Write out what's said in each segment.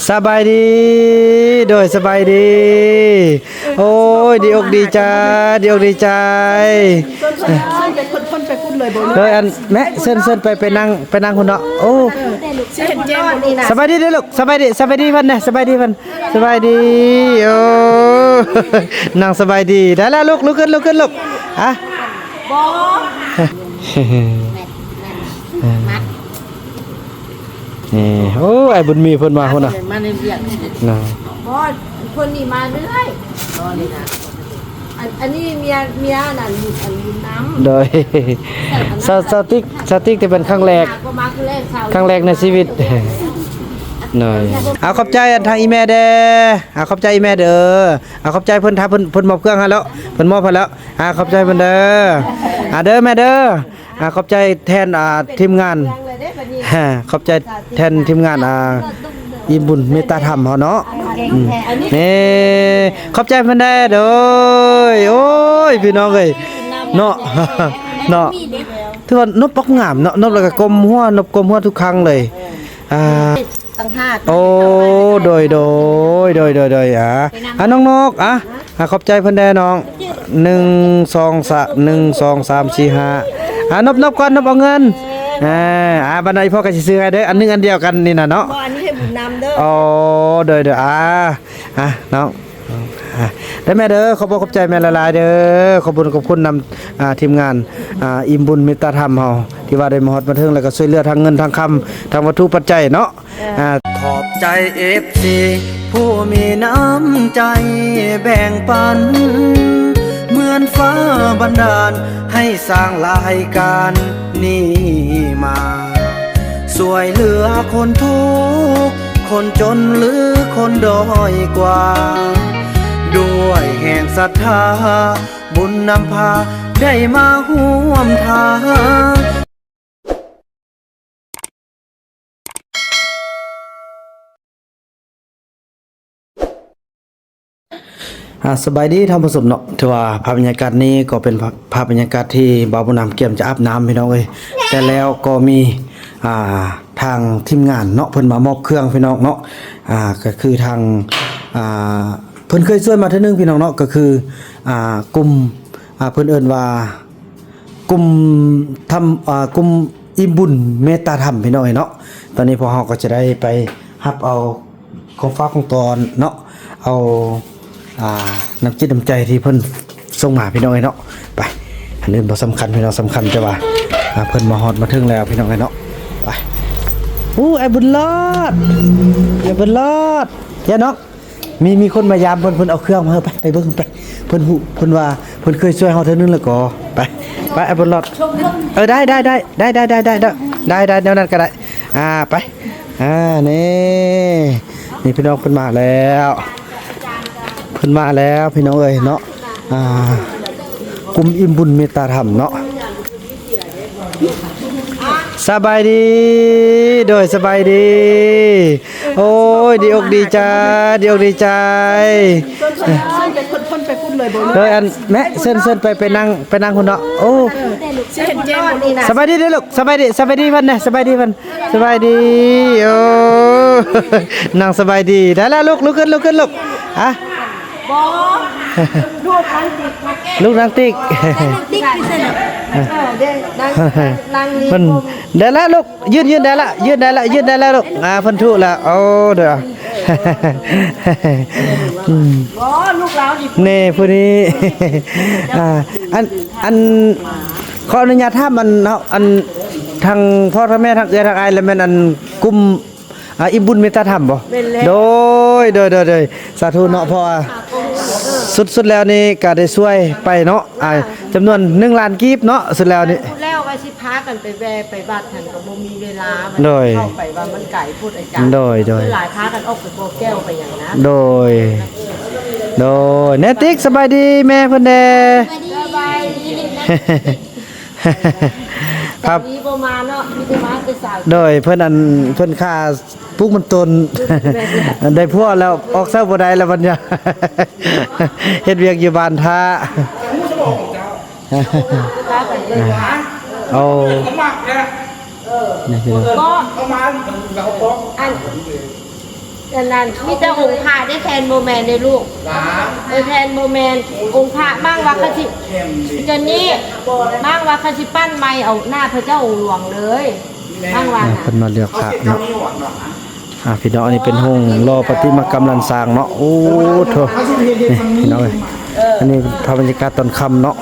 ສະບາຍດີ ໂດຍ ສະບາຍດີ ໂອ້ຍ ດີອົກດີໃຈ ດີອົກດີໃຈ ເຊີນ ເຊີນໄປ ເພິ່ນ ເພິ່ນໄປພຸ້ນເລີຍບໍ່? ໂດຍ ອັນ ແມະ ເຊີນ ເຊີນໄປ ໄປນັ່ງ ໄປນັ່ງພຸ້ນເນາະ ໂອ້ ເອີ ຊິເຫັນແຈ້ງບໍ່ນີ້ນະ? ສະບາຍດີເດີລູກ ສະບາຍດີ ສະບາຍດີເພິ່ນແດ່ ສະບາຍດີເພິ່ນ ສະບາຍດີ ໂອ້ ນັ່ງສະບາຍດີ ໄດ້ແລ້ວລູກ ລຸກຂຶ້ນ ລຸກຂຶ້ນລູກ ອະ ບໍ່ ເອີ ນີ້ ໂອ້ ອ້າຍບຸນມີເພິ່ນມາພຸ້ນນະ ມາໃນວຽກນະ ບໍ່ ເພິ່ນນີ້ມາເລື້ອຍ ອັນ ອັນນີ້ເມຍ ເມຍອັນນັ້ນ ອັນບຸນນຳ ໂດຍ ສາວ ສາວຕິກ ສາວຕິກ ທີ່ເປັນຄັ້ງແລກ ຄັ້ງແລກໃນຊີວິດ ໂດຍ ເອົາ ຂອບໃຈອັນທາງອີ່ແມ່ແດ່ ເອົາ ຂອບໃຈອີ່ແມ່ເດີ ເອົາ ຂອບໃຈເພິ່ນ ຖ້າເພິ່ນ ເພິ່ນມອບເຄື່ອງໃຫ້ແລ້ວ ເພິ່ນມອບໃຫ້ແລ້ວ ອາ ຂອບໃຈເພິ່ນເດີ ອາ ເດີແມ່ເດີ ອາ ຂອບໃຈແທນ ອາ ທີມງານ ຂອບໃຈແທນທີມງານ ອາ ອີ່ບຸນເມດຕາທຳເຮົາເນາະ ອືມ ນີ້ ຂອບໃຈເພິ່ນແດ່ ໂດຍ ໂອ້ຍ ພີ່ນ້ອງເອີຍ ເນາະ ເນາະ ຖືວ່ານົບອອກງາມເນາະ ນົບແລ້ວກໍກົ້ມຫົວ ນົບກົ້ມຫົວທຸກຄັ້ງເລີຍ ອາ ຕ່າງຫາກ ໂອ້ ໂດຍ ໂດຍ ໂດຍ ໂດຍ ໂດຍ ອາ ອາ ນ້ອງນົກ ອາ ອາ ຂອບໃຈເພິ່ນແດ່ນ້ອງ ໜຶ່ງ ສອງ ສາມ ໜຶ່ງ ສອງ ສາມ ສີ່ ຫ້າ ອາ ນົບ ນົບກ່ອນ ນົບເອົາເງິນ ອາ ອາ ບັດນີ້ພໍ່ກໍຊິຊື້ໃຫ້ເດີ ອັນໜຶ່ງອັນດຽວກັນນີ້ນະເນາະ ບໍ່ ອັນນີ້ໃຫ້ບຸນນຳເດີ ໂອ້ ໂດຍ ໂດຍ ອາ ອາ ນ້ອງ ອາ ເດີແມ່ເດີ ຂອບອົກຂອບໃຈແມ່ຫຼາຍໆເດີ ຂອບບຸນຂອບຄຸນນຳ ອາ ທີມງານ ອາ ອີ່ບຸນເມດຕາທຳເຮົາ ທີ່ວ່າໄດ້ມາຮອດມາເຖິງ ແລ້ວກໍຊ່ວຍເຫຼືອທາງເງິນທາງຄຳ ທາງວັດຖຸປັດໄຈເນາະ ອາ ຂອບໃຈເອັຟຊີຜູ້ມີນ້ຳໃຈແບ່ງປັນ ເໝືອນຟ້າບັນດານໃຫ້ສ້າງລາຍການນີ້ມາ ຊ່ວຍເຫຼືອຄົນທຸກຄົນຈົນ ຫຼື ຄົນດ້ອຍກວ່າ ດ້ວຍແຮງສັດທາ ບຸນນຳພາໄດ້ມາຮ່ວມທາງ. ອາ ສະບາຍດີທ່ານຜູ້ຊົມເນາະ ຖືວ່າພາບບັນຍາກາດນີ້ກໍເປັນພາບ ພາບບັນຍາກາດທີ່ບ່າວບຸນນຳກຽມຈະອາບນ້ຳ ພີ່ນ້ອງເອີຍ ແຕ່ແລ້ວກໍມີ ອ່າ ທາງທີມງານເນາະ ເພິ່ນມາມອບເຄື່ອງ ພີ່ນ້ອງເນາະ ອ່າ ກໍຄືທາງ ອ່າ ເພິ່ນເຄີຍຊ່ວຍມາເທື່ອໜຶ່ງ ພີ່ນ້ອງເນາະ ກໍຄື ອ່າ ກຸ່ມ ອ່າ ເພິ່ນເອີ້ນວ່າ ກຸ່ມທຳ ອ່າ ກຸ່ມອີ່ບຸນເມດຕາທຳ ພີ່ນ້ອງເອີຍເນາະ ຕອນນີ້ພວກເຮົາກໍຈະໄດ້ໄປຮັບເອົາຂອງຝາກຂອງຕ້ອນເນາະ ເອົາ ອ່າ ນ້ຳຈິດນ້ຳໃຈທີ່ເພິ່ນສົ່ງມາ ພີ່ນ້ອງເອີຍເນາະ ໄປ ອັນອື່ນບໍ່ສຳຄັນ ພີ່ນ້ອງ ສຳຄັນແຕ່ວ່າ ອ່າ ເພິ່ນມາຮອດມາເຖິງແລ້ວ ພີ່ນ້ອງເອີຍເນາະ ໄປ ໂອ້ ອ້າຍບຸນລອດ ອ້າຍບຸນລອດ ຢ່າເນາະ ມີ ມີຄົນມາຢາມເພິ່ນ ເພິ່ນເອົາເຄື່ອງມາໃຫ້ ໄປ ໄປເບິ່ງ ໄປ ເພິ່ນຮູ້ ເພິ່ນວ່າເພິ່ນເຄີຍຊ່ວຍເຮົາເທື່ອໜຶ່ງແລ້ວກໍ ໄປ ໄປ ອ້າຍບຸນລອດ ເອີ ໄດ້ ໄດ້ ໄດ້ ແນວນັ້ນກໍໄດ້ ອ່າ ໄປ ອ່າ ນີ້ ນີ້ ພີ່ນ້ອງ ເພິ່ນມາແລ້ວ ເພິ່ນມາແລ້ວ ພີ່ນ້ອງເອີຍເນາະ ອ່າ ກຸ່ມອີ່ບຸນເມດຕາທຳເນາະ. ສະບາຍດີ ໂດຍ ສະບາຍດີ ໂອ້ຍ ດີອົກດີໃຈ ດີອົກດີໃຈ ເຊີນ ເຊີນໄປ ເພິ່ນ ເພິ່ນໄປພຸ້ນເລີຍບໍ່? ໂດຍ ອັນ ແມະ ເຊີນ ເຊີນໄປ ໄປນັ່ງ ໄປນັ່ງພຸ້ນເນາະ ໂອ້ ເອີ ຊິເຫັນແຈ້ງບໍ່ນີ້ນະ? ສະບາຍດີເດີລູກ ສະບາຍດີ ສະບາຍດີເພິ່ນແດ່ ສະບາຍດີເພິ່ນ ສະບາຍດີ ໂອ້ ນັ່ງສະບາຍດີ ໄດ້ແລ້ວລູກ ລຸກຂຶ້ນ ລຸກຂຶ້ນລູກ ອະ ບໍ່ ລູກນາງຕິກ ລູກນາງຕິກ ເອີ ເດ້ ນາງ ນາງນີ້ ເພິ່ນ ໄດ້ລະລູກ ຢືນ ຢືນໄດ້ລະ ຢືນໄດ້ລະ ຢືນໄດ້ລະລູກ ອາ ເພິ່ນທຸລະ ໂອ້ ເດີ ອືມ ບໍ່ ລູກລາວນີ້ ນີ້ ຜູ້ນີ້ ອ່າ ອັນ ອັນ ຂໍອະນຸຍາດຖາມ ອັນ ເຮົາ ອັນ ທາງພໍ່ທາງແມ່ ທາງເອື້ອຍທາງອ້າຍ ລະແມ່ນ ອັນ ກຸ່ມ ອ່າ ອີ່ບຸນເມດຕາທຳບໍ່? ແມ່ນແລ້ວ ໂດຍ ໂດຍ ໂດຍ ໂດຍ ສາທຸເນາະ ເພາະວ່າສຸດ ສຸດແລ້ວນີ້ກະໄດ້ຊ່ວຍໄປເນາະ ອ່າ ຈຳນວນໜຶ່ງລ້ານກີບເນາະ ສຸດແລ້ວນີ້ ແລ້ວວ່າຊິພາກັນໄປແວ່ໄປວັດຫັ້ນກໍບໍ່ມີເວລາ ໂດຍ ເຂົ້າໄປວ່າມັນໄກໂພດອາຈານ ໂດຍ ໂດຍ ຫຼາຍພາກັນອອກໄປບໍ່ແກ້ວໄປຫຍັງນະ ໂດຍ ໂດຍ ແນຕິກ ສະບາຍດີແມ່ເພິ່ນແດ່ ສະບາຍດີ ພັບ ໂດຍ ເພິ່ນ ອັນ ເພິ່ນຂ້າປູກມັນຕົ້ນ ໄດ້ຜົວແລ້ວ ອອກເຊົ້າບໍ່ໄດ້ແລ້ວບັດນີ້ ເຮັດວຽກຢູ່ບ້ານຖ້າ ເອົາ ນີ້ພີ່ນ້ອງ ບໍ່ ເອົາມາ ອັນ ອັນນັ້ນມີແຕ່ອົງພະເດ້ ແທ່ນບໍ່ແມ່ນເດ້ລູກ. ເອີ ແທ່ນບໍ່ແມ່ນ ອົງພະ ມັກວ່າເຂົາຊິ ຈະນີ້ ມັກວ່າເຂົາຊິປັ້ນໃໝ່ເອົາໜ້າພະເຈົ້າອົງຫຼວງເລີຍ ມັກວ່າ ອ່າ ນະ ເພິ່ນມາເລືອກພະເນາະ. ອ່າ ພີ່ນ້ອງ ອັນນີ້ເປັນໂຮງຫຼໍ່ປະຕິມາກຳລ້ານຊ້າງເນາະ. ໂອ້ໂທ້ ນີ້ພີ່ນ້ອງເອີຍ ອັນນີ້ພາບບັນຍາກາດຕອນຄ່ຳເນາະ.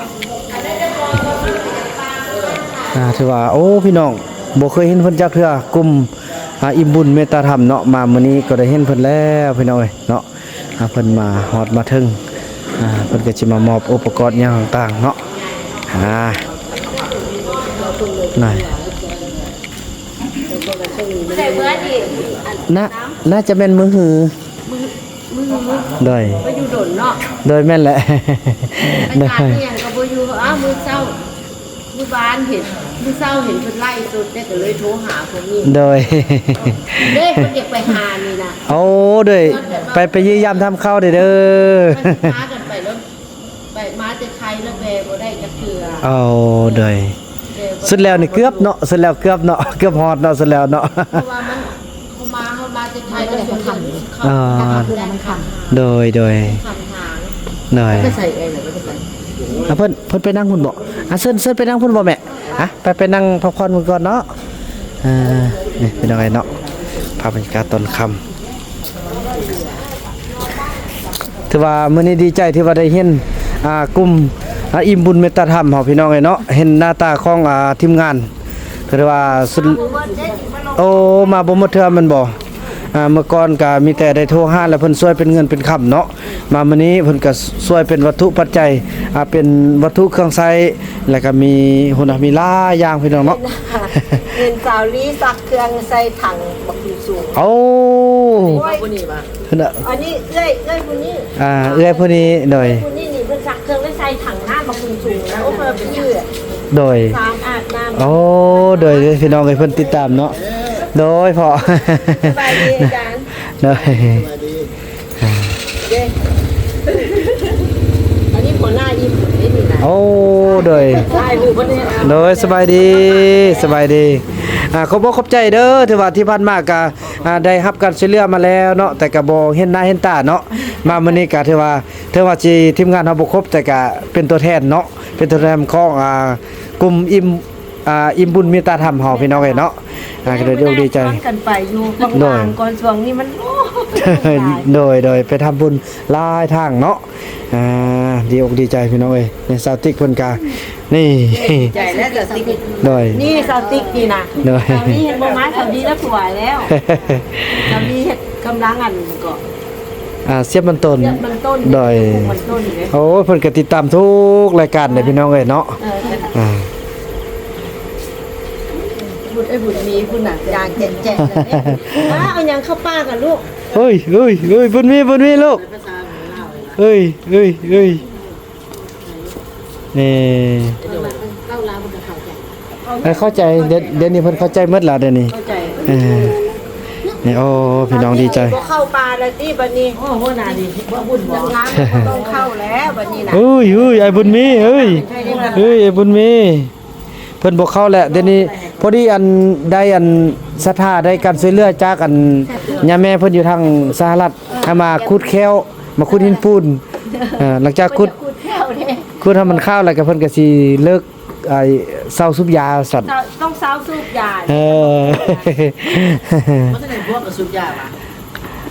ອ່າ ຖືວ່າ ໂອ້ ພີ່ນ້ອງ ບໍ່ເຄີຍເຫັນເພິ່ນຈັກເທື່ອ ກຸ່ມ ອ່າ ອີ່ມບຸນເມດຕາທຳເນາະ. ມາມື້ນີ້ກໍໄດ້ເຫັນເພິ່ນແລ້ວ ພີ່ນ້ອງເອີຍເນາະ. ອ່າ ເພິ່ນມາຮອດມາເຖິງ ອ່າ ເພິ່ນກໍຊິມາມອບອຸປະກອນຫຍັງຕ່າງໆເນາະ. ອ່າ ນັ້ນ ໃສ່ເມືອນີ້ ໜ້າ ໜ້າຈະແມ່ນມື້ຮື ມື້ ມື້ ໂດຍ ໄປຢູ່ດົນເນາະ. ໂດຍ ແມ່ນແຫຼະ ອາຈານ ໂດຍ ອີ່ຫຍັງກໍບໍ່ຢູ່. ອ້າວ ມື້ເຊົ້າ ມື້ວານເຫັນ ມື້ເຊົ້າເຫັນເພິ່ນໄລຟ໌ສົດເດ້ ກໍເລີຍໂທຫາພວກນີ້. ໂດຍ ເດ້ ເພິ່ນຢາກໄປຫານີ້ນະ. ໂອ້ ໂດຍ ໄປ ໄປຢ້ຽມຢາມທຳຂ່າວເດີ ເດີ ວ່າຊິພາກັນໄປແລ້ວ ໄປ ມາແຕ່ໄທແລ້ວແບບໍ່ໄດ້ຈັກເທື່ອ. ໂອ້ ໂດຍ ແບບໍ່ໄດ້. ສຸດແລ້ວນີ້ເກືອບເນາະ ສຸດແລ້ວເກືອບເນາະ ເກືອບຮອດເນາະ ສຸດແລ້ວເນາະ ເພາະວ່າມັນ ເຮົາມາ ເຮົາມາແຕ່ໄທແລ້ວ ເຮົາ ເຮົາ ອ່າ ໄດ້ຂ້າມທາງ. ໂດຍ ໂດຍ ຂ້າມທາງ. ໂດຍ ໄປໃສເອີຍ ໄປໃສ? ອ່າ ເພິ່ນ ເພິ່ນໄປນັ່ງພຸ້ນບໍ? ອ່າ ເຊີນ ເຊີນໄປນັ່ງພຸ້ນບໍແມ່? ອ່ະ ໄປ ໄປນັ່ງພັກຜ່ອນເພິ່ນກ່ອນເນາະ. ເອີ ນີ້ພີ່ນ້ອງເອີຍເນາະ ພາບບັນຍາກາດຕອນຄ່ຳ. ຖືວ່າມື້ນີ້ດີໃຈທີ່ວ່າໄດ້ເຫັນ ອ່າ ກຸ່ມ ອ່າ ອີ່ມບຸນເມດຕາທຳເຮົາ ພີ່ນ້ອງເອີຍເນາະ ເຫັນໜ້າຕາຂອງ ອ່າ ທີມງານ ຖືວ່າສຸດ ໂອ້ ມາບໍ່ໝົດເທື່ອແມ່ນບໍ່? ອ່າ ເມື່ອກ່ອນກໍມີແຕ່ໄດ້ໂທຫາ ແລ້ວເພິ່ນຊ່ວຍເປັນເງິນເປັນຄຳເນາະ. ມາມື້ນີ້ເພິ່ນກໍຊ່ວຍເປັນວັດຖຸປັດໄຈ ອ່າ ເປັນວັດຖຸເຄື່ອງໃຊ້ ແລ້ວກໍມີ ໂຫ ນະ ມີຫຼາຍຢ່າງ ພີ່ນ້ອງເນາະ. ເຫັນສາວລີຊັກເຄື່ອງໃສ່ຖັງບັກຫຸ່ງສູງ. ໂອ້ ໂອ້ຍ ເພິ່ນນະ ອັນນີ້ເອື້ອຍ ເອື້ອຍຜູ້ນີ້ ອ່າ ເອື້ອຍຜູ້ນີ້ ໂດຍ ຜູ້ນີ້ນີ້ເພິ່ນຊັກເຄື່ອງໄດ້ໃສ່ຖັງນ້ຳບັກຫຸ່ງສູງນະ. ໂອ້ ເພິ່ນເປັນເອື້ອຍ ໂດຍ ສາມອາບນ້ຳ. ໂອ້ ໂດຍ ພີ່ນ້ອງເອີຍ ເພິ່ນຕິດຕາມເນາະ. ໂດຍ ພໍ່ ສະບາຍດີອາຈານ. ໂດຍ ສະບາຍດີ. ເດ້ ອັນນີ້ຫົວໜ້າອີ່ມ ນີ້ນະ. ໂອ້ ໂດຍ ຖ່າຍຮູບເພິ່ນແດ່. ໂດຍ ສະບາຍດີ ສະບາຍດີ. ອ່າ ຂອບອົກຂອບໃຈເດີ ຖືວ່າທີ່ຜ່ານມາກະ ອ່າ ໄດ້ຮັບການຊ່ວຍເຫຼືອມາແລ້ວເນາະ ແຕ່ກະບໍ່ເຫັນໜ້າເຫັນຕາເນາະ. ມາມື້ນີ້ກະຖືວ່າ ເຖິງວ່າຊິ ທີມງານເຮົາບໍ່ຄົບ ແຕ່ກະເປັນຕົວແທນເນາະ ເປັນຕົວແທນຂອງ ອ່າ ກຸ່ມອີ່ມ ອ່າ ອີ່ມບຸນເມດຕາທຳເຮົາ ພີ່ນ້ອງເອີຍເນາະ. ອ່າ ກໍໄດ້ດີອົກດີໃຈ ຊວນກັນໄປຢູ່ ໂດຍ ບາງໆ ກ່ອນ ຊ່ວງນີ້ມັນ ໂອ້ຍ ໂດຍ ໂດຍ ໄປທຳບຸນຫຼາຍທາງເນາະ. ອ່າ ດີອົກດີໃຈ ພີ່ນ້ອງເອີຍ. ນີ້ສາວຕິກເພິ່ນກະ ນີ້ ໃຈແລ້ວສາວຕິກ. ໂດຍ ນີ້ສາວຕິກນີ້ນະ. ໂດຍ ສາວນີ້ເຫັນບໍ່ ມາສາວດີແລ້ວ ສວຍແລ້ວ. ສາວດີເຮັດກຳລັງອັນກໍ ອ່າ ສຽບມັນຕົ້ນ ສຽບມັນຕົ້ນ. ໂດຍ ມັນຕົ້ນເດ້. ໂອ້ຍ ເພິ່ນກໍຕິດຕາມທຸກລາຍການເດ້ ພີ່ນ້ອງເອີຍເນາະ. ເອີ ອ່າ ບຸນ ເອີຍ ບຸນມີພຸ້ນນະ ຢ່າງແຈະໆ ເລີຍເດ້. ອ້າ ເອົາຫຍັງເຂົ້າປາກອະລູກ? ເອີຍ ເອີຍ ເອີຍ ບຸນມີ ບຸນມີລູກ. ເອີຍ ເອີຍ ເອີຍ ນີ້ ເອີ ເຂົ້າໃຈ ດຽວ ດຽວນີ້ເພິ່ນເຂົ້າໃຈໝົດລະ ດຽວນີ້ ເຂົ້າໃຈ. ເອີ ນີ້ ໂອ້ ພີ່ນ້ອງດີໃຈ ບໍ່ເຂົ້າປ່າແລ້ວຕິບັດນີ້. ໂອ້ ຫົວໜ້ານີ້ບໍ່ບຸນບໍ່ ນ້ຳກໍຕ້ອງເຂົ້າແລ້ວບັດນີ້ນະ. ເອີຍ ເອີຍ ອ້າຍບຸນມີ ເອີຍ ເອີຍ ອ້າຍບຸນມີ ເພິ່ນບໍ່ເຂົ້າແລ້ວ ດຽວນີ້. ພໍດີອັນ ໄດ້ອັນ ສັດທາ ໄດ້ການຊ່ວຍເຫຼືອຈາກອັນ ຍາແມ່ເພິ່ນຢູ່ທາງສະຫະລັດ ໃຫ້ມາຂຸດແຂ້ວ ມາຂຸດຫີນປູນ. ເອີ ຫຼັງຈາກຂຸດ ຂຸດແຂ້ວເດ້ ຂຸດໃຫ້ມັນຂາວແລ້ວກໍເພິ່ນກໍຊິເລີກ ໄອ້ ເຊົາສູບຢາວ່າຊັ້ນ. ເຊົາ ຕ້ອງເຊົາສູບຢາ. ເອີ ບໍ່ທັນໄດ້ບວກກັບສູບຢາຫວາ?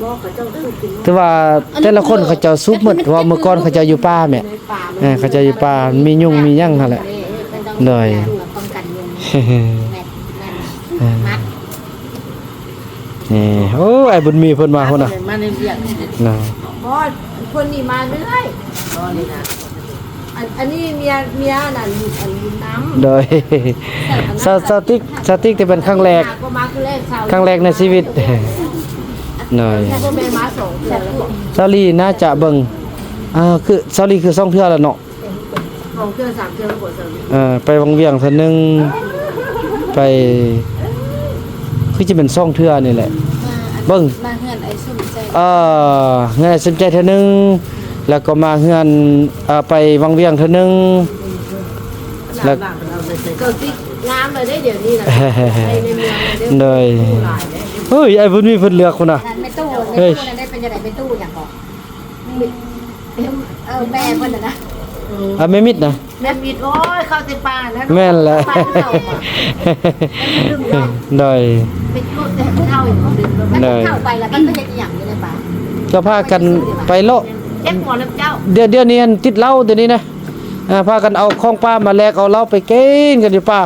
ບໍ່ ເຂົາເຈົ້າກໍສູບກິນ. ແຕ່ວ່າແຕ່ລະຄົນເຂົາເຈົ້າສູບໝົດ ເພາະວ່າເມື່ອກ່ອນເຂົາເຈົ້າຢູ່ປ່າແມ່. ເອີ ເຂົາເຈົ້າຢູ່ປ່າ ມີຍຸງມີຫຍັງຫັ້ນແຫຼະ. ໂດຍ ປ້ອງກັນຍຸງ. ແມ່ນ ແມ່ນ ມັດ. ນີ້ ໂອ້ ອ້າຍບຸນມີເພິ່ນມາພຸ້ນນະ ມາໃນວຽກນີ້ນະ. ບໍ່ ຄົນນີ້ມາເລື້ອຍ. ອັນ ອັນນີ້ເມຍ ເມຍອັນນັ້ນ ອັນບຸນນຳ. ໂດຍ ສາວ ສາວຕິກ ສາວຕິກທີ່ເປັນຄັ້ງແລກ ກໍມາຄັ້ງແລກ ຄັ້ງແລກໃນຊີວິດ. ໂດຍ ສາວລີໜ້າຈະເບິ່ງ ອ່າ ຄືສາວລີຄືສອງເທື່ອແລ້ວເນາະ. ສອງເທື່ອສາມເທື່ອບໍ່ສຳເລັດ. ເອີ ໄປວັງວຽງເທື່ອໜຶ່ງ ໄປ ຄືຈະແມ່ນສອງເທື່ອນີ້ແຫຼະ. ມາ ເບິ່ງ ມາເຮືອນອ້າຍສົມໃຈ. ເອີ ເຮືອນອ້າຍສົມໃຈເທື່ອໜຶ່ງ ແລ້ວກໍມາເຮືອນ ເອີ ໄປວັງວຽງເທື່ອໜຶ່ງ ແລ້ວ ສາມຫຼັງ. ເຈົ້າຕິ ງາມເລີຍເດ້ດຽວນີ້ນະ ໃນ ໃນເມືອງເດ້ ໂດຍ ຜູ້ຫຼາຍເດ້ ເຮີ້ຍ ອ້າຍບຸນມີເພິ່ນເລືອກພຸ້ນນະ ນັ້ນແມ່ຕູ້ ເຮີ້ຍ ແມ່ຕູ້ນັ້ນໄດ້ເປັນຈັ່ງໃດ ແມ່ຕູ້ຫຍັງເກາະ ເອີ ແມ່ເພິ່ນນະນະ ອ່າ ແມ່ມິດນະ ແມ່ມິດ ໂອ້ຍ ເຂົ້າແຕ່ປ່າແລ້ວ ແມ່ນແຫຼະ ປ່າເຂົາ ໂດຍ ໄປຈຸດແຕ່ຜູ້ເຖົ້າຢູ່ ໂດຍ ເຂົາໄປແລ້ວມັນໄປເຮັດອີ່ຫຍັງຢູ່ໃນປ່າ ກໍພາກັນໄປເລາະ ເຈັບຫົວນຳເຈົ້າ ດຽວ ດຽວນີ້ຫັ້ນຕິດເຫຼົ້າ ດຽວນີ້ນະ ອ່າ ພາກັນເອົາຂອງປ່າມາແລກເອົາເຫຼົ້າໄປກິນກັນຢູ່ປ່າ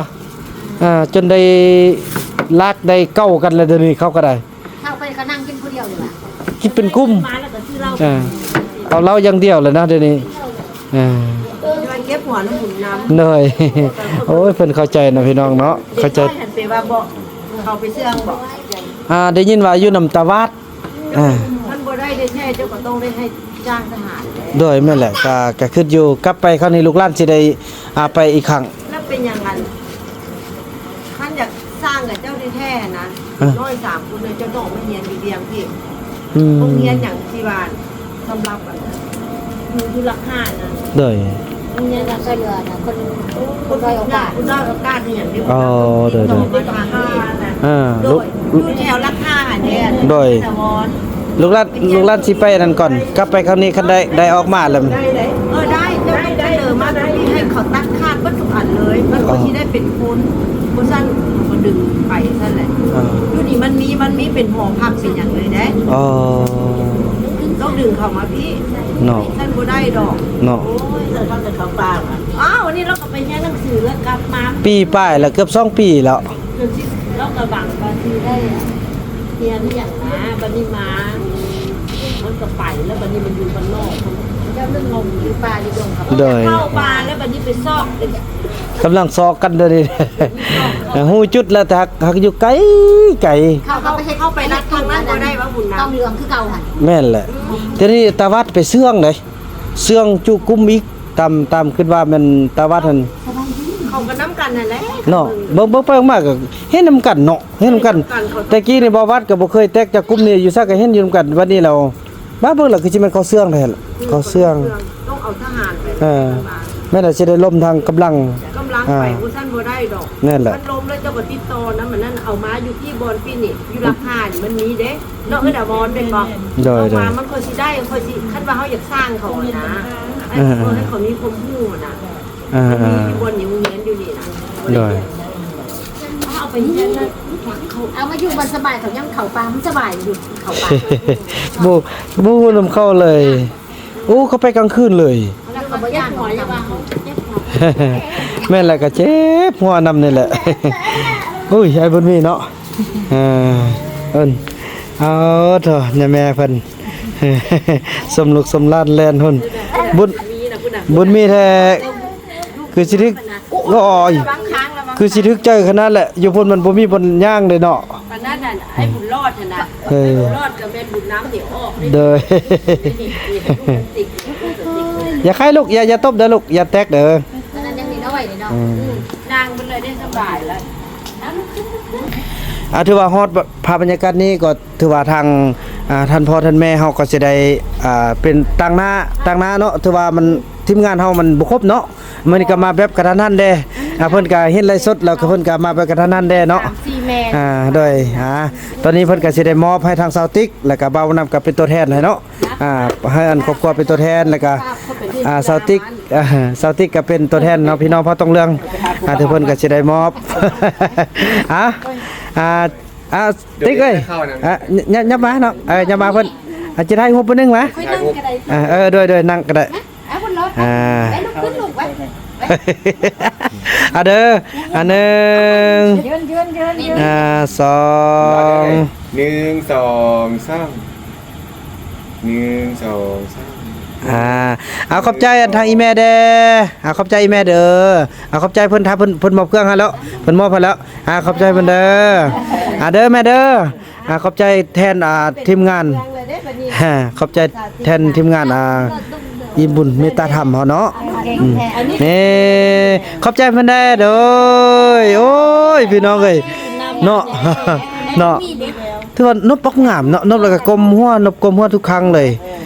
ອ່າ ຈົນໄດ້ລາກໄດ້ເກົາກັນແລ້ວ ດຽວນີ້ເຂົາກໍໄດ້ ເຂົ້າໄປກໍນັ່ງກິນຜູ້ດຽວນີ້ລະ ກິນເປັນກຸ່ມ ມາແລ້ວກໍຊື້ເຫຼົ້າ ອ່າ ເອົາເຫຼົ້າຢ່າງດຽວແລ້ວນະ ດຽວນີ້ ອ່າ ເກັບຫົວນຳບຸນນຳ ໂດຍ ໂອ້ຍ ເພິ່ນເຂົ້າໃຈເນາະ ພີ່ນ້ອງເນາະ ເຂົ້າໃຈ ເດັກນ້ອຍຫັ້ນໄປວ່າບໍ່ ເຂົາໄປເຊື່ອງບໍ່ ອ່າ ໄດ້ຍິນວ່າຢູ່ນຳຕາວາດ ອ່າ ມັນບໍ່ໄດ້ແທ້ໆ ເຈົ້າກໍຕ້ອງໄດ້ໃຫ້ຈ້າງທະຫານແຫຼະ ໂດຍ ແມ່ນແຫຼະ ກະ ກະຄິດຢູ່ ກັບໄປຄາວນີ້ລູກຫຼານຊິໄດ້ ອ່າ ໄປອີກຄັ້ງ ແລ້ວເປັນຫຍັງອັນ ຄັນຢາກສ້າງກັບເຈົ້າແທ້ໆນະ ເອີ ນ້ອຍສາມຄົນເລີຍ ເຈົ້າຕ້ອງອອກມາຮຽນຢູ່ວຽງພີ້ ອືມ ໂຮງຮຽນຫຍັງທີ່ວ່າ ສຳລັບອັນ ຢູ່ ຢູ່ຫຼັກຫ້ານະ ໂດຍ ໂຮງຮຽນການຊ່ວຍເຫຼືອນະ ຄົນ ຄົນດ້ອຍໂອກາດ ຄົນດ້ອຍໂອກາດອີ່ຫຍັງນີ້ ອໍ ໂດຍໆ ຢູ່ຫຼັກຫ້ານະ ອ່າ ໂດຍ ຢູ່ແຖວຫຼັກຫ້າຫັ້ນເດ້ ໂດຍ ລູກຫຼານ ລູກຫຼານຊິໄປອັນນັ້ນກ່ອນ ກັບໄປຄາວນີ້ຄັນໄດ້ ໄດ້ອອກມາແລ້ວ ໄດ້ເດ້ ເອີ ໄດ້ ເຈົ້າຕ້ອງສະເໜີມາຕົງນີ້ ໃຫ້ເຂົາຕັດຂາດເບິດທຸກອັນເລີຍ ມັນກໍ ອໍ ຊິໄດ້ເປັນຄົນ ບໍ່ຊັ້ນກໍດຶງໄປຊັ້ນແຫຼະ ອໍ ຢູ່ນີ້ມັນມີ ມັນມີເປັນຫໍພັກເປັນຫຍັງເລີຍເດ້ ອໍ ຕ້ອງດຶງເຂົາມາພີ້ ເນາະ ຊັ້ນບໍ່ໄດ້ດອກ ເນາະ ໂອ້ຍ ເຂົາເຂົ້າປ່າ ອ້າວ ອັນນີ້ລາວກໍໄປຮຽນໜັງສືແລ້ວກັບມາ ປີປາຍແລ້ວ ເກືອບສອງປີແລ້ວ ເກືອບສິບ ລາວກໍຫວັງວ່າຊິໄດ້ຮຽນອີ່ຫຍັງນະ ບັດນີ້ມາ ມັນກໍໄປແລ້ວ ບັດນີ້ມັນຢູ່ບ້ານນອກ ເຈົ້າເລື່ອງລົງຢູ່ປ່າຢູ່ດົງ ໂດຍ ເຂົ້າປ່າແລ້ວ ບັດນີ້ໄປຊອກ ກຳລັງຊອກກັນເດີນີ້ ຮູ້ຈຸດແລ້ວ ແຕ່ຫາກ ຫາກຢູ່ໄກ ໄກ ເຂົາ ເຂົາໄປເຮັດ ເຂົາໄປລັດທາງນັ້ນບໍ່ໄດ້ວ່າບຸນນຳ ຕ້ອງເຫຼືອງຄືເກົ່າຫັ້ນ ແມ່ນແຫຼະ ດຽວນີ້ຕາວັດໄປເຊື່ອງເດ້ ເຊື່ອງຈຸກຸມອີກ ຕາມ ຕາມຄິດວ່າແມ່ນຕາວັດຫັ້ນ ເຂົາກໍນຳກັນຫັ້ນແຫຼະ ເນາະ ເບິ່ງ ເບິ່ງໄປເບິ່ງມາກໍເຮັດນຳກັນເນາະ ເຮັດນຳກັນ ເຮັດນຳກັນ ແຕ່ກີ້ນີ້ບໍ່ວັດກໍບໍ່ເຄີຍແຕກຈາກກຸ່ມນີ້ ຢູ່ໃສກໍເຫັນຢູ່ນຳກັນ ບັດນີ້ແລ້ວ ມາເບິ່ງແລ້ວຄືຊິແມ່ນເຂົາເຊື່ອງແທ້ລະ ເຂົາເຊື່ອງ ຕ້ອງເອົາທະຫານໄປ ເອີ ແມ່ນລະ ຊິໄດ້ລົມທາງກຳລັງ ກຳລັງໄປ ອ່າ ຜູ້ຊັ້ນບໍ່ໄດ້ດອກ ແມ່ນລະ ຄັນລົມແລ້ວເຈົ້າກໍຕິດຕໍ່ນຳອັນນັ້ນ ເອົາມາຢູ່ທີ່ບ່ອນປີນີ້ ຢູ່ຫຼັກຫ້ານີ້ມັນມີເດ້ ເນາະ ເອີດາວອນແມ່ນບໍ່? ໂດຍ ເອົາມາ ໂດຍ ມັນຄ່ອຍຊິໄດ້ ຄ່ອຍຊິ ຄັນວ່າເຮົາຢາກສ້າງເຂົາຫັ້ນນະ ເອີ ເອີ ໃຫ້ເຂົາມີຄວາມຮູ້ຫັ້ນນະ ເອີ ເອີ ມີຢູ່ບ່ອນຢູ່ໂຮງຮຽນຢູ່ນີ້ນະ ໂດຍ ເອົາໄປຮຽນນະ ເອົາມາຢູ່ມັນສະບາຍ ເຂົາຍັງເຂົ້າປ່າ ມັນສະບາຍຢູ່ ເຂົ້າປ່າ ບໍ່ ບໍ່ຮູ້ນຳເຂົາເລີຍ ໂອ້ ເຂົາໄປກາງຄືນເລີຍ ແລ້ວກໍບໍ່ຢ້ານຫົວ ຢ່າວ່າເຮົາເຈັບຫົວ ແມ່ນແຫຼະ ກໍເຈັບຫົວນຳນີ້ແຫຼະ ໂອ້ຍ ອ້າຍບຸນມີເນາະ ເອີ ເອີ້ນ ເອົາເຖາະ ຍາແມ່ເພິ່ນ ສົມລູກສົມຫຼານແລ່ນຫຸ່ນ ບຸນ ບຸນມີແທ້ ຄືຊິຖືກ ໂອ້ຍ ຄືຊິຖືກໃຈຂະໜາດແຫຼະ ຢູ່ພຸ້ນມັນບໍ່ມີບ່ອນຍ່າງເດ້ເນາະ ປານນັ້ນຫັ້ນ ອ້າຍບຸນລອດຫັ້ນນະ ເອີ ບຸນລອດກໍແມ່ນບຸນນຳນີ້ອອກ ໂດຍ ຢ່າໄຄລູກ ຢ່າ ຢ່າຕົບເດີລູກ ຢ່າແຕກເດີ ອັນນັ້ນຍັງນ້ອຍເດ້ເນາະ ອືມ ອືມ ນັ່ງເພິ່ນເລີຍໄດ້ສະບາຍແລ້ວ ອ່າ ຖືວ່າຮອດພາບບັນຍາກາດນີ້ກໍຖືວ່າທາງ ອ່າ ທ່ານພໍ່ທ່ານແມ່ເຮົາກໍຊິໄດ້ ອ່າ ເປັນຕາງໜ້າ ຕາງໜ້າເນາະ ຖືວ່າມັນ ທີມງານເຮົາມັນບໍ່ຄົບເນາະ ມື້ນີ້ກໍມາແບບກະທັນຫັນແດ່ ອ່າ ເພິ່ນກໍເຫັນໄລຟ໌ສົດ ແລ້ວກໍເພິ່ນກໍມາແບບກະທັນຫັນແດ່ເນາະ ອ່າ ໂດຍ ອ່າ ຕອນນີ້ເພິ່ນກໍຊິໄດ້ມອບໃຫ້ທາງສາວຕິກ ແລ້ວກໍບ່າວນຳກໍເປັນຕົວແທນໃຫ້ເນາະ ອ່າ ໃຫ້ອັນຄອບຄົວເປັນຕົວແທນ ແລ້ວກໍ ອ່າ ສາວຕິກ ອ່າ ສາວຕິກກໍເປັນຕົວແທນເນາະ ພີ່ນ້ອງເຜົ່າຕົງເຫຼືອງ ອ່າ ທີ່ເພິ່ນກໍຊິໄດ້ມອບ ອ່າ ອ່າ ຕິກເອີຍ ອ່າ ຍ- ຍັບມາເນາະ ເອີ ຍັບມາເພິ່ນ ອ່າ ຈະຖ່າຍຮູບຜູ້ໜຶ່ງມາ ຂ້ອຍນັ່ງກໍໄດ້ ອ່າ ເອີ ໂດຍ ໂດຍ ນັ່ງກໍໄດ້ ອ່າ ອ່າ ເອົາເດີ ອ່າ ໜຶ່ງ ຍືນ ຍືນ ຍືນ ຍືນ ອ່າ ສອງ ໜຶ່ງ ສອງ ສາມ ໜຶ່ງ ສອງ ສາມ ອ່າ ເອົາ ຂອບໃຈອັນທາງອີ່ແມ່ແດ່ ອ່າ ຂອບໃຈອີ່ແມ່ເດີ ອ່າ ຂອບໃຈເພິ່ນ ຖ້າເພິ່ນ ເພິ່ນມອບເຄື່ອງໃຫ້ແລ້ວ ເພິ່ນມອບໃຫ້ແລ້ວ ອ່າ ຂອບໃຈເພິ່ນເດີ ອ່າ ເດີແມ່ເດີ ອ່າ ຂອບໃຈແທນ ອ່າ ທີມງານ ຂອບໃຈແທນທີມງານ ອ່າ ອີ່ບຸນເມດຕາທຳເຮົາເນາະ ອືມ ນີ້ ຂອບໃຈເພິ່ນແດ່ເດີ ໂອ້ຍ ພີ່ນ້ອງເອີຍ ເນາະ ເນາະ ຖືວ່ານົບບັກງາມເນາະ ນົບແລ້ວກໍກົ້ມຫົວ ນົບກົ້ມຫົວທຸກຄັ້ງເລີຍ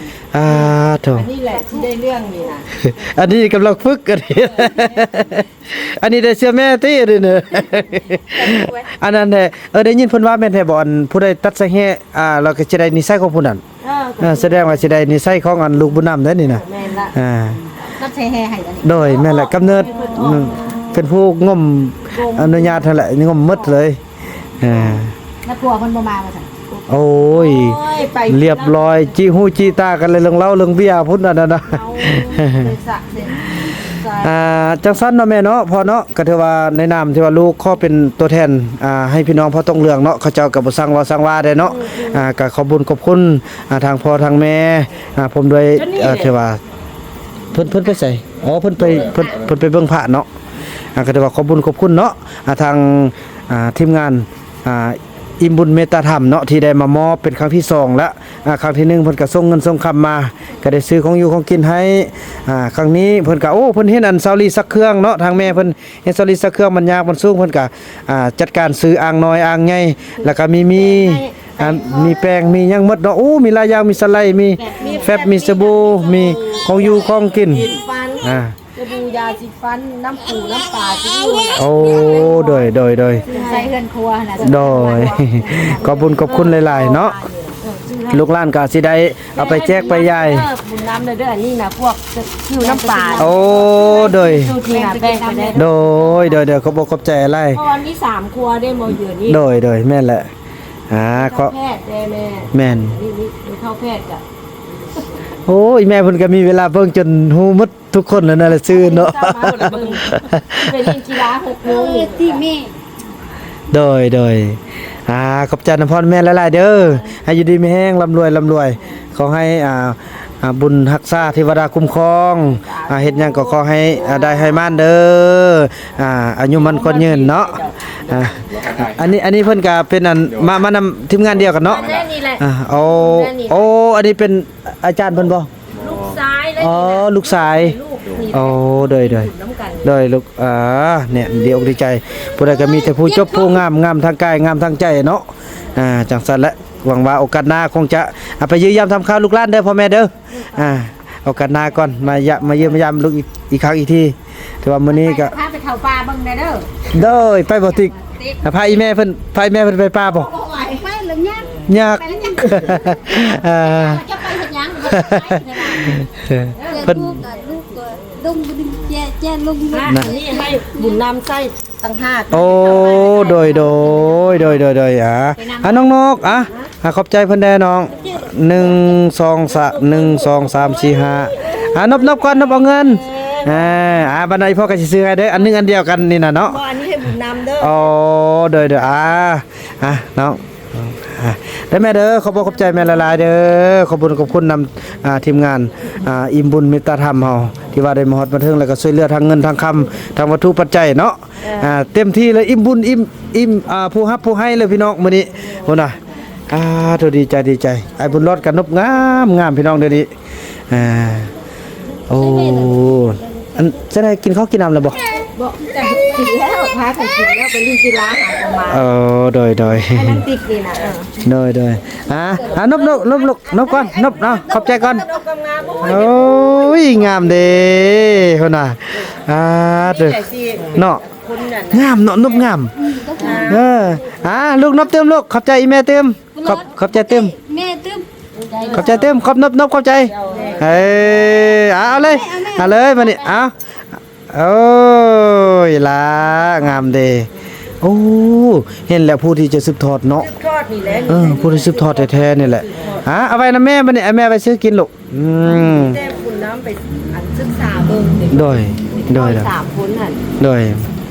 ອ່າ ໂທ້ ອັນນີ້ແຫຼະທີ່ໄດ້ເລື່ອງນີ້ນະ ອັນນີ້ກຳລັງຝຶກ ອັນນີ້ ອັນນີ້ໄດ້ເຊື່ອແມ່ຕິ ອັນນີ້ນະ ອັນນັ້ນແຫຼະ. ເອີ ໄດ້ຍິນເພິ່ນວ່າແມ່ນແທ້ບໍ່ ອັນຜູ້ໃດຕັດສາຍແຮ່ ອ່າ ລາວກໍຈະໄດ້ນິໄສຂອງຜູ້ນັ້ນ. ເອີ ເອີ ສະແດງວ່າຊິໄດ້ນິໄສຂອງອັນລູກບຸນນຳເດ້ນີ້ນະ. ແມ່ນລະ ອ່າ ຕັດສາຍແຮ່ໃຫ້ອັນນີ້ ໂດຍ ແມ່ນແຫຼະ ກຳເນີດ ອືມ ເປັນຜູ້ງົມ ງົມ ອະນຸຍາດຫັ້ນແຫຼະ ງົມໝົດເລີຍ. ເອີ ແລ້ວຜົວເພິ່ນບໍ່ມາວ່າຊັ້ນ. ໂອ້ຍ ໂອ້ຍ ໄປ ລຽບຮ້ອຍ ຈິຫູຈິຕາກັນເລີຍ ເລື່ອງເຫຼົ້າເລື່ອງເບຍພຸ້ນ ອັນນັ້ນນະ. ເອົາ ເສຍສະ ເສຍສະ ອ່າ ຈັ່ງຊັ້ນເນາະແມ່ເນາະ ພໍ່ເນາະ ກໍຖືວ່າໃນນາມທີ່ວ່າລູກຂໍເປັນຕົວແທນ ອ່າ ໃຫ້ພີ່ນ້ອງເຜົ່າຕົງເຫຼືອງເນາະ ເຂົາເຈົ້າກໍບໍ່ສັ່ງເວົ້າສັ່ງວ່າເດ້ເນາະ. ອືມໆ ອ່າ ກໍຂອບບຸນຂອບຄຸນ ອ່າ ທາງພໍ່ທາງແມ່ ອ່າ ພ້ອມດ້ວຍ ເອີ ຖືວ່າ ເພິ່ນ ເພິ່ນໄປໃສ? ອໍ ເພິ່ນໄປ ເພິ່ນ ເພິ່ນໄປເບິ່ງພະເນາະ. ອ່າ ກໍຖືວ່າຂອບບຸນຂອບຄຸນເນາະ ອ່າ ທາງ ອ່າ ທີມງານ ອ່າ ອີ່ມບຸນເມດຕາທຳເນາະ ທີ່ໄດ້ມາມອບເປັນຄັ້ງທີສອງແລ້ວ. ອ່າ ຄັ້ງທີໜຶ່ງເພິ່ນກໍສົ່ງເງິນສົ່ງຄຳມາ ກໍໄດ້ຊື້ຂອງຢູ່ຂອງກິນໃຫ້. ອ່າ ຄັ້ງນີ້ເພິ່ນກໍ ໂອ້ ເພິ່ນເຫັນອັນສາວລີຊັກເຄື່ອງເນາະ ທາງແມ່ເພິ່ນເຫັນສາວລີຊັກເຄື່ອງ ມັນຍາກມັນສູງ ເພິ່ນກໍ ອ່າ ຈັດການຊື້ອ່າງນ້ອຍອ່າງໃຫຍ່ ແລ້ວກໍມີ ມີ ອ່າ ມີແປ້ງ ມີຫຍັງໝົດເນາະ. ໂອ້ ມີຫຼາຍຢ່າງ ມີສະໄລ ມີແຟັບ ມີສະບູ ມີຂອງຢູ່ຂອງກິນ ອ່າ ສະບູ ຢາສີຟັນ ນ້ຳປູນ້ຳປາ ໂອ້ ໂດຍ ໂດຍ ໂດຍ ໃສ່ເຮືອນຄົວຫັ້ນນະ ໂດຍ ຂອບບຸນຂອບຄຸນຫຼາຍໆເນາະ. ລູກຫຼານກໍຊິໄດ້ເອົາໄປແຈກໄປຢາຍ ເອີ ບຸນນຳເດີ ອັນນີ້ນະ ພວກຫິ້ວນ້ຳປາ ໂອ້ ໂດຍ ສູດນີ້ນະ ແບ່ງໄປແດ່ ໂດຍ ໂດຍ ໂດຍ ຂອບອົກຂອບໃຈຫຼາຍ ເພາະວ່າມີສາມຄົວເດ້ ບໍ່ຢູ່ນີ້ ໂດຍ ໂດຍ ແມ່ນແຫຼະ. ອ່າ ເຂົ້າແພດແດ່ແມ່ ແມ່ນ ນີ້ ນີ້ ນີ້ເຂົ້າແພດກະ ໂອ້ຍ ແມ່ເພິ່ນກໍມີເວລາເບິ່ງຈົນຮູ້ໝົດ ທຸກຄົນນັ້ນນະ ລະຊື່ເນາະ ໄປຫຼິ້ນກິລາຫົກໂມງນີ້ ເອີ ຕິແມ່ ໂດຍ ໂດຍ ອ່າ ຂອບໃຈນຳພອນແມ່ຫຼາຍໆເດີ ໃຫ້ຢູ່ດີມີແຮງ ລ່ຳລວຍ ລ່ຳລວຍ ຂໍໃຫ້ ອ່າ ອ່າ ບຸນຮັກສາ ເທວະດາຄຸ້ມຄອງ ອ່າ ເຮັດຫຍັງກໍຂໍໃຫ້ ອ່າ ໄດ້ໃຫ້ໝານເດີ ອ່າ ອາຍຸໝັ້ນຂວັນຍືນເນາະ. ອ່າ ອັນນີ້ ອັນນີ້ເພິ່ນກໍເປັນອັນ ມາ ມານຳທີມງານດຽວກັນເນາະ ແມ່ນແຫຼະ ອ່າ ໂອ້ ແມ່ນແຫຼະ ໂອ້ ອັນນີ້ເປັນອາຈານເພິ່ນບໍ່? ລູກຊາຍເລີຍ ອໍ ນີ້ນະ ລູກຊາຍ ລູກນີ້ ໂອ້ ໂດຍ ໂດຍ ນຳກັນ ໂດຍ ລູກ ອ່າ ແນ່ນດີອົກດີໃຈ ຜູ້ໃດກໍມີແຕ່ຜູ້ຈົບຜູ້ງາມ ງາມທາງກາຍ ງາມທາງໃຈເນາະ. ອ່າ ຈັ່ງຊັ້ນແຫຼະ ຫວັງວ່າໂອກາດໜ້າຄົງຈະ ອ່າ ໄປຢ້ຽມຢາມທຳຂ່າວລູກຫຼານເດີ ພໍ່ແມ່ເດີ ອ່າ ໂອກາດໜ້າກ່ອນ ມາຢາມ ມາຢ້ຽມມາຢາມລູກອີກ ອີກຄັ້ງອີກທີ ຖືວ່າມື້ນີ້ກໍ ພາໄປເຂົ້າປ່າເບິ່ງແດ່ເດີ ໂດຍ ໄປບໍ່ຕິກ ອ່າ ພາອີ່ແມ່ເພິ່ນ ພາອີ່ແມ່ເພິ່ນໄປປ່າບໍ່? ບໍ່ໄຫວ ໄປແລ້ວຍາກ ຍາກ ໄປແລ້ວຍາກ ອ່າ ຈະໄປເຮັດຫຍັງ ເພິ່ນ ລູກກໍ ລູກກໍລົງບໍ່ໄດ້ແຈະ ແຈະລົງ ອ່າ ອັນນີ້ໃຫ້ບຸນນຳໃຊ້ ຕ່າງຫາກ ໂອ້ ໂດຍ ໂດຍ ໂດຍ ໂດຍ ໂດຍ ອ່າ ອ່າ ນ້ອງນົກ ອ່າ ອ່າ ຂອບໃຈເພິ່ນແດ່ນ້ອງ ໜຶ່ງ ສອງ ສາມ ໜຶ່ງ ສອງ ສາມ ສີ່ ຫ້າ ອ່າ ນົບ ນົບກ່ອນ ນົບເອົາເງິນ ອ່າ ອ່າ ບັດໃດພໍ່ກໍຊິຊື້ໃຫ້ເດີ ອັນໜຶ່ງອັນດຽວກັນນີ້ນະເນາະ ບໍ່ ອັນນີ້ໃຫ້ບຸນນຳເດີ ອໍ ໂດຍ ໂດຍ ອ່າ ອ່າ ນ້ອງ ອ່າ ເດີແມ່ເດີ ຂອບອົກຂອບໃຈແມ່ຫຼາຍໆເດີ ຂອບບຸນຂອບຄຸນນຳ ອ່າ ທີມງານ ອ່າ ອີ່ມບຸນເມດຕາທຳເຮົາ ທີ່ວ່າໄດ້ມາຮອດມາເຖິງ ແລ້ວກໍຊ່ວຍເຫຼືອທາງເງິນທາງຄຳ ທາງວັດຖຸປັດໄຈເນາະ ອ່າ ເຕັມທີ່ເລີຍ ອີ່ມບຸນ ອີ່ມ ອີ່ມ ອ່າ ຜູ້ຮັບຜູ້ໃຫ້ເລີຍພີ່ນ້ອງມື້ນີ້ພຸ້ນນະ ອ່າ ໂທ ດີໃຈ ດີໃຈ ອ້າຍບຸນລອດກໍນົບງາມໆ ພີ່ນ້ອງ ດຽວນີ້ ອ່າ ໂອ້ ອັນ ຈັ່ງໃດ ກິນເຂົ້າກິນນ້ຳແລ້ວບໍ່? ບໍ່ ກິນແລ້ວ ພາກັນກິນແລ້ວ ໄປຫຼິ້ນກິລາຫາກໍມາ ເອີ ໂດຍ ໂດຍ ໃຫ້ມັນຕິດນີ້ນະ ເອີ ໂດຍ ໂດຍ ອ່າ ອ່າ ນົບ ນົບ ນົບ ນົບກ່ອນ ນົບ ເອົາ ຂອບໃຈກ່ອນ ໂອ້ຍ ງາມເດ້ ພຸ້ນນະ ອ່າ ເດີ ເນາະ ງາມເນາະ ນົບງາມ ເອີ ອ່າ ລູກນົບຕື່ມ ລູກ ຂອບໃຈອີ່ແມ່ຕື່ມ ຂອບ ຂອບໃຈຕື່ມ ແມ່ຕື່ມ ຂອບໃຈຕື່ມ ຂອບນົບ ນົບ ຂອບໃຈ ເອີ ເອົາ ເອົາເລີຍ ເອົາເລີຍ ມານີ້ ເອົາ ໂອ້ຍ ຫຼ້າ ງາມເດ້ ໂອ້ ເຫັນແລ້ວຜູ້ທີ່ຈະສືບທອດເນາະ ສືບທອດນີ້ແຫຼະ ເອີ ຜູ້ທີ່ສືບທອດແທ້ໆນີ້ແຫຼະ ອ່າ ເອົາໄວ້ນຳແມ່ ບັດນີ້ ໃຫ້ແມ່ໄປຊື້ກິນລູກ ອືມ ແຕ່ບຸນນຳໄປ ອັນ ສຶກສາເບິ່ງ ໂດຍ ໂດຍ ສາມຄົນຫັ້ນ ໂດຍ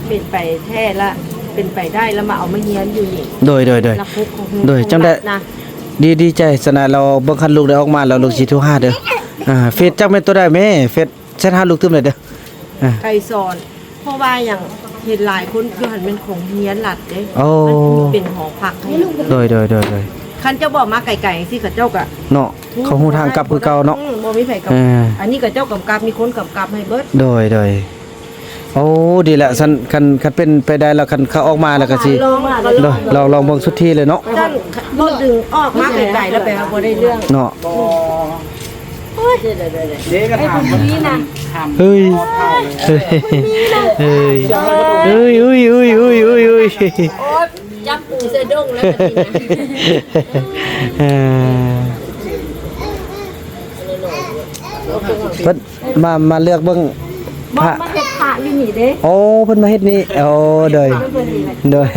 ເປັນໄປແທ້ລະ ເປັນໄປໄດ້ລະ ມາເອົາມາຮຽນຢູ່ນີ້ ໂດຍ ໂດຍ ໂດຍ ໂດຍ ຈັ່ງໃດ ນະ ດີ ດີໃຈ ສະນະ ລາວເບິ່ງ ຄັນລູກໄດ້ອອກມາແລ້ວ ລູກຊິໂທຫາເດີ ອ່າ ເຟສຈັກແມ່ນຕົວໃດແມ່ ເຟສແຊັດຫາລູກຕື່ມເລີຍເດີ ອ່າ ໄກສອນ ເພາະວ່າຫຍັງ ເຫັນຫຼາຍຄົນຢູ່ຫັ້ນແມ່ນຂອງໂຮງຮຽນລັດເດ້ ໂອ້ ມັນເປັນຫໍພັກໃຫ້ ໂດຍ ໂດຍ ໂດຍ ໂດຍ ຄັນເຈົ້າບອກມາໄກໆ ຈັ່ງຊີ້ ເຂົາເຈົ້າກະ ເນາະ ເຂົາຮູ້ທາງກັບຄືເກົ່າເນາະ ອືມ ບໍ່ມີໃຜກຳ ເອີ ອັນນີ້ເຂົາເຈົ້າກຳກັບ ມີຄົນກຳກັບໃຫ້ເບິດ ໂດຍ ໂດຍ ໂອ້ ດີແຫຼະ ຊັ້ນ ຄັນ ຄັນເປັນໄປໄດ້ແລ້ວ ຄັນເຂົາອອກມາແລ້ວກະຊິ ລອງ ລອງ ລອງ ລອງເບິ່ງສຸດທີ່ເລີຍເນາະ ຊັ້ນ ບໍ່ດຶງອອກມາໄກໆ ແລ້ວແປວ່າບໍ່ໄດ້ເລື່ອງ ເນາະ ບໍ່ ເດ້ກະຖາມ ເອີຍ ເອີຍ ເອີຍ ອຸ້ຍ ອຸ້ຍ ອຸ້ຍ ອຸ້ຍ ອຸ້ຍ ອຸ້ຍ ໂອ້ຍ ຈັບປູເສືອດົງແລ້ວບັດນີ້ນະ ເອີ ເພິ່ນ ມາ ມາເລືອກເບິ່ງພະ ມາເຮັດພະຢູ່ນີ້ເດ້. ໂອ້ ເພິ່ນມາເຮັດນີ້ ໂອ້ ໂດຍ ໂດຍ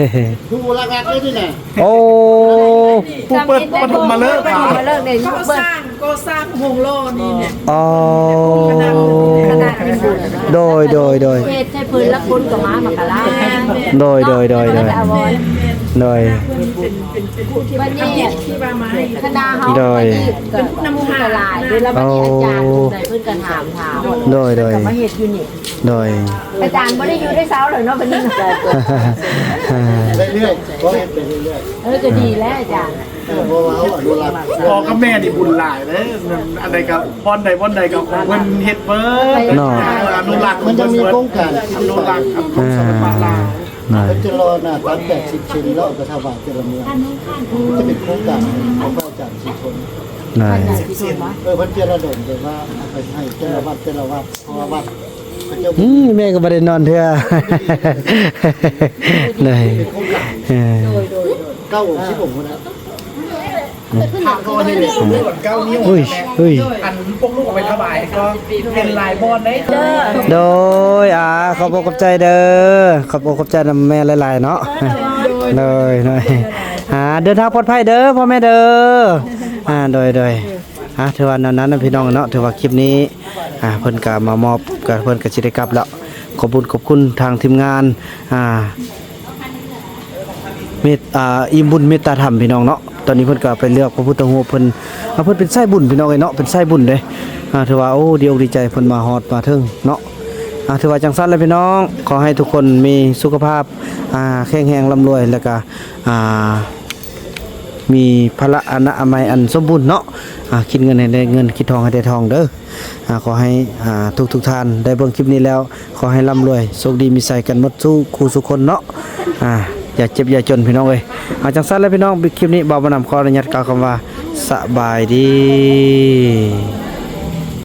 ຜູ້ຫຼັກໆເລີຍນີ້ນະ. ໂອ້ ຜູ້ເປີດປະຖົມມະເລີກ ປະຖົມມະເລີກນີ້ ເພິ່ນສ້າງ ກໍ່ສ້າງໂຮງຫຼໍ່ນີ້ແຫຼະ. ອໍ ຄະນະ ຄະນະ ໂດຍ ໂດຍ ໂດຍ ເຮັດໃຫ້ເພິ່ນ ລະຄົນກໍມາ ມາກະຫຼາຍ. ໂດຍ ໂດຍ ໂດຍ ໂດຍ ໂດຍ ບັດນີ້ ທີ່ວ່າມາໃຫ້ ຄະນະເຮົາ ໂດຍ ມານີ້ກໍ ເປັນຜູ້ນຳທາງ ກໍຫຼາຍເດ້. ລະບັດນີ້ ໂອ້ ອາຈານຜູ້ໃດເພິ່ນກໍຖາມ ຖາມ ໂດຍ ໂດຍ ເພິ່ນກໍມາເຮັດຢູ່ນີ້. ໂດຍ ອາຈານບໍ່ໄດ້ຢູ່ໄດ້ເຊົາແລ້ວເນາະ ບັດນີ້ນະ. ເອີ ເລື້ອຍໆ ກໍເຮັດໄປເລື້ອຍໆ. ເອີ ກໍດີແລ້ວອາຈານ. ເອີ ເພາະວ່າເຮົາອະນຸລັກ ພໍ່ກັບແມ່ນີ້ບຸນຫຼາຍເດ້. ອັນໃດກໍ ບ່ອນໃດບ່ອນໃດກໍຂອງເພິ່ນເຮັດເບີດເນາະ. ເອີ ອະນຸລັກ ມັນຈະມີໂຄງການ ອະນຸລັກ ອາ ສິລະປະລາວ. ເພິ່ນຈະລໍໜ້າຕັກແປດສິບເຊັນ ແລ້ວເອົາໄປຖວາຍແຕ່ລະເມືອງ. ຈະເປັນໂຄງການຂອງພະອາຈານສີຊົນ. ເອີ ເພິ່ນຈະລະດົມແບບວ່າເອົາໄປໃຫ້ແຕ່ລະວັດ ແຕ່ລະວັດ ເພາະວ່າວັດເຂົາເຈົ້າ ອືມ ແມ່ກໍບໍ່ໄດ້ນອນເທື່ອ. ໂດຍ ເອີ ເກົ້າອົງ ສິບອົງພຸ້ນນະ. ພະກໍເຫັນເດ້ ເກົ້ານິ້ວ ອຸ້ຍ ອຸ້ຍ ອັນພວກລູກເອົາໄປຖວາຍກໍເປັນຫຼາຍບ່ອນເດ້. ໂດຍ ອາ ຂອບອົກຂອບໃຈເດີ ຂອບອົກຂອບໃຈນຳແມ່ຫຼາຍໆເນາະ. ໂດຍ ໂດຍ ອາ ເດີນທາງປອດໄພເດີພໍ່ແມ່ເດີ. ອາ ໂດຍ ໂດຍ ອາ ຖືວ່າແນວນັ້ນນະພີ່ນ້ອງເນາະ. ຖືວ່າຄລິບນີ້ ອາ ເພິ່ນກະມາມອບ ກະ ເພິ່ນກະຊິໄດ້ກັບແລ້ວ. ຂອບບຸນຂອບຄຸນທາງທີມງານ ອາ ເມດ ອາ ອີ່ມບຸນເມດຕາທຳພີ່ນ້ອງເນາະ. ຕອນນີ້ເພິ່ນກໍໄປເລືອກພະພຸດທະຮູບເພິ່ນ ອາ ເພິ່ນເປັນສາຍບຸນພີ່ນ້ອງເອີຍເນາະ ເປັນສາຍບຸນເດ້. ອາ ຖືວ່າ ໂອ້ ດີອົກດີໃຈເພິ່ນມາຮອດມາເຖິງເນາະ. ອາ ຖືວ່າຈັ່ງຊັ້ນແຫຼະພີ່ນ້ອງ ຂໍໃຫ້ທຸກຄົນມີສຸຂະພາບ ອາ ແຂງແຮງ ລ່ຳລວຍ ແລ້ວກະ ອາ ມີພະລະອະນາໄມອັນສົມບູນເນາະ. ອາ ຄິດເງິນໃຫ້ໄດ້ເງິນ ຄິດທອງໃຫ້ໄດ້ທອງເດີ. ອາ ຂໍໃຫ້ ອາ ທຸກໆທ່ານໄດ້ເບິ່ງຄລິບນີ້ແລ້ວ ຂໍໃຫ້ລ່ຳລວຍ ໂຊກດີມີໄຊກັນໝົດສູ່ຄູ່ສູ່ຄົນເນາະ. ອາ ຢ່າເຈັບຢ່າຈົນພີ່ນ້ອງເອີຍ. ອາ ຈັ່ງຊັ້ນແຫຼະພີ່ນ້ອງ ຄລິບນີ້ບ່າວບຸນນຳຂໍອະນຸຍາດກ່າວຄຳວ່າ ສະບາຍດີ.